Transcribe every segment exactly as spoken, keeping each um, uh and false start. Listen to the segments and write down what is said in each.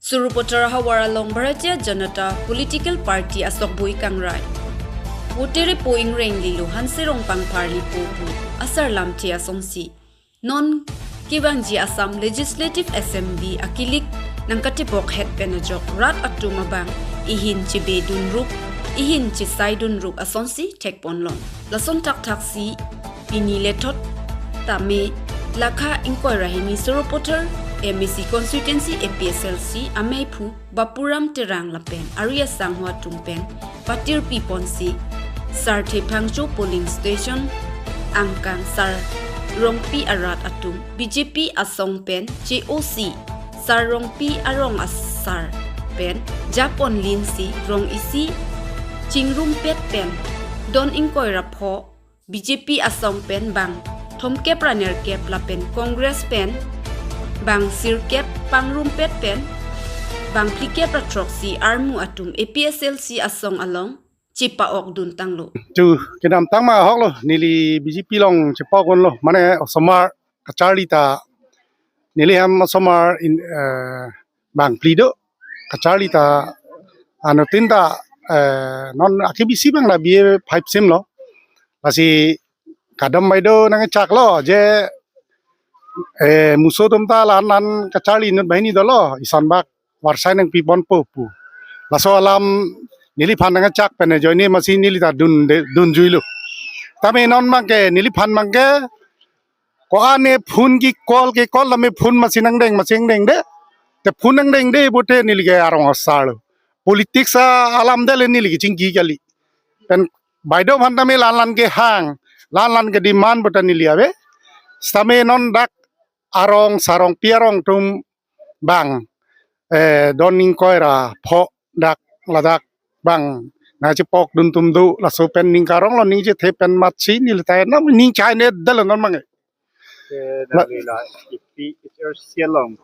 Sarupathar ahavar along Bharatiya Janata Political Party asokboi kangrai. Votere po ingreng lilo Hanse Rongpang pharli po pu asar lamthe asonsi non kevangji Assam Legislative Assembly akilik nangkatebok het pen ajok rat atum abang ihin chebedun rup, ihin chesaidun rup asonsi thekponlong. Lason thakthaksi pini lethot tame lakha ingkoi ra hini Sarupathar M A C constituency A P S L C ameiphu Bapuram Terang lapen ari asangho atum pen patirpi ponsi Sarthe Phangcho polling station angkang Sar Rongpi arat atum B J P asong pen che-osi Sar Rongpi arong asar pen japon linsi rong isi chingrumpet pen don ingkoi ra pho B J P asong pen bang thomkep ra nerkep lapen Congress pen bang sirkep pangrumpet pen bang phlikep ra throksi armu atum A P S L C asong along chepa-okdun tanglo. Chu kedamtang ma ahok lo, neli B J P along chepa-okdunlo, mane osomar kacharli ta neli hem osomar in, eh, bang phli do, kacharli ta anuttin ta, eh, non akebisi abang la B A five sim lo. Lasi kadam baideo nangchaklo je, eh, muso atum ta la-an la-an kacharli inut banghini dolo, isan bak varsai nangpiponpo pu. Laso alam neliphan nangchak pen ajoine masi neli ta dun de, dunjuilo. Tame non abangke neliphan abangke ko-an ne phone ke-call ke-call tame phone masi nangdeng masi nangdengde. Te phone nangdengde pute neli ke arong asar lo. Politics alam dele neli kechingki kali. Pen baideo aphan tame la-an la-an kehang, la-an la-an kedemand pute neli ave. Sitame non dak arong Sar Rongpi arong atum bang, eh, don ingkoi ra pho dak ladak bang nangchepa-okdun atum do, laso pen ning karong lo, ning chethe pen matsi neli ta enam ning chai ne dal non abang. Ke la- nangli la ipi H R C along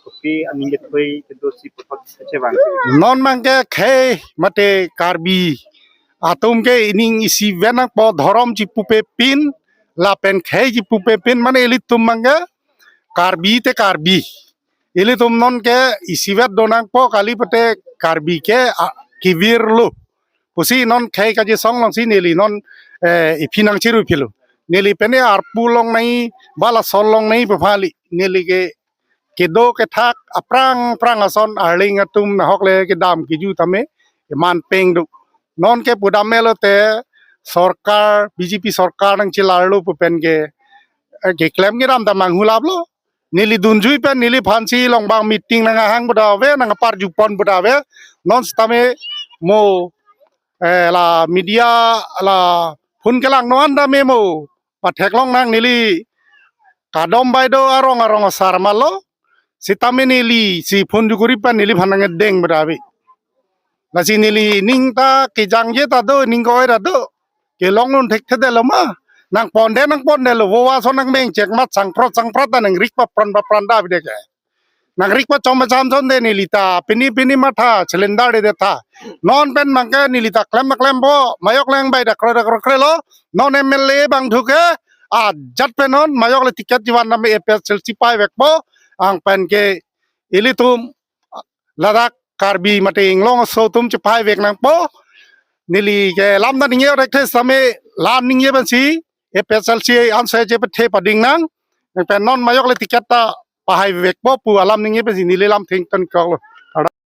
kopi aning kethui kedosi puthot kachevang? Non abangke khei mate Karbi atum ke ining isivet nangpo, dhorom chipupepin lapen khei chipupepin, mane ilitum abangke Karbi te Karbi. Ilitum non ke isivet do nangpo kali pute Karbi ke, ah, kevirlo pusi non khei kachesong alongsi neli non, eh, iphi nangchiru philo. Neli pen arpu longnei, ba lason longnei pu kali. Neli ke kedo kethak aphrang aphrang ason arleng atum nahok le kedam keju tame iman peng do. Non ke pudam melo te sorkar, B J P sorkar nangchelarlo pu pen ke, eh, keklem kedam ta manghulaplo. Neli dunjui pen neliphansi along bang meeting nanghang puta ave, nangparjupon puta ave. Non sitame mo, eh, la media la phone kelang non tame mo patheklong nang, neli kadom baideo arong arong asar malo. Sitame nelisi phone jukuri pen neliphan nangdeng puta ave. Lasi neli ning ta kejangje ta do, ning koi ta do. Kelong non thekthedetlo ma. Nangponde nangpondetlo, voa ason nangbeng chek mat sangprot sangprot ta nangrik papran papran ta ave ke. Nangrik pachom pacham ason de neli ta pini pini matha, cylinder de de tha. Non pen abangke neli ta klem ma klempo, majok le nangbai dakre dakre krelo. Non M L A bangthu ke ajat pen non majok le ticket chivan tame A P S L C paivekpo, ang pen ke ilitum ladak Karbi mate inglong aso atum chepaivek nangpo. Neli ke lam ta ningje rek the sitame la-an ningje pensi A P S L C anse chepathe pading nang. Nang pen non majok le ticket ta pahaivekpo pu alam ningje pensi neli lam thengtan koklo.